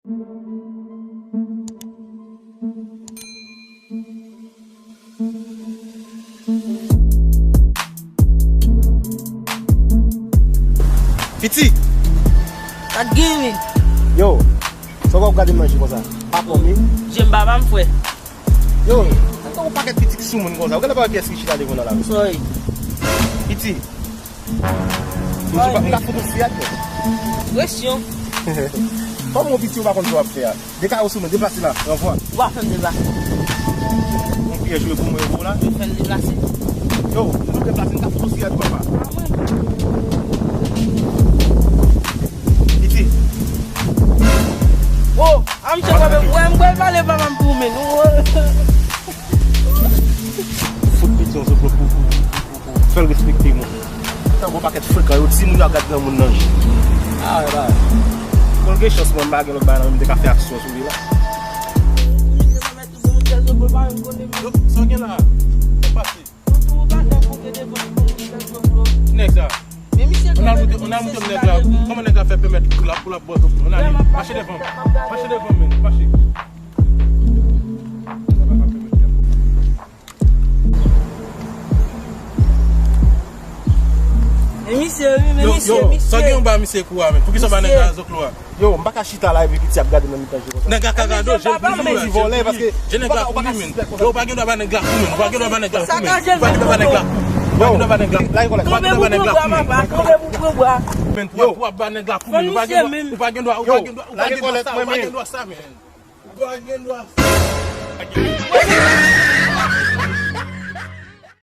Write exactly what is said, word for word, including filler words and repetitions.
Piti! Sa k gen, men? Yo, sa w ap gade manje konsa? Pa kòm, wi. Je m pa pa m, frè. Yo, sa k yon pakèt piti ki sou moun konsa? Ou genlè pa wè kiyès ki chita devan w nan lari? Sorry. Piti. Yo, m ka fout ou fiyat, yo. Presyon. Kòman yon piti ou pa konn sa w ap fè a? Dekare w sou mwen, deplase la, ranvwa. Ou pa fè m deplase. Yon pyè jwe pou mwen, yo, la. Ou fè m deplase. Yo, si nou deplase, m ka fout ou fiyat, papa. Piti. Oh, a misye, wè, m pral pale papa m pou men. Fout piti yon sou pou, pou, pou, pou, pou fè l respekte moun. Tankou yon pakèt frekan, yo di moun yo ap gad granmoun nan je. Ah, wè, ba. Bon, gen chans, mwen, m pa gen lòt bagay nan men m, m te ka fè aksyon sou li la. Yo, sa w gen la? Sa k pase? Nèg sa. On a monté, on a monté nèg la. Kòman nèg la fè pèmèt pou la, pou la bò zòf? On a mache devan. Mache devan, men. Mache. Men misye, wi, men misye, misye. Sa gen yon ba misye kou a, men. Poukisa w ba nèg la zoklo a? Yo, m pa ka chita la epi piti ap gade nan mitan je konsa. Nèg la ka gade w, je l pou li, je l pou li. Vòlè, paske je nèg la pou li, men. Yo, ou pa gen dwa ba nèg la kou, men. Ou pa gen dwa ba nèg la kou, men. Ou pa gen dwa ba nèg la kou, men. Ou pa gen dwa ba nèg la kou, men. Men, pou, pou ap ba nèg la kou, men. Ou pa gen dwa, ou pa gen dwa, ou pa gen dwa, ou pa gen dwa sa, ou pa gen dwa sa, men. Ou pa gen dwa sa.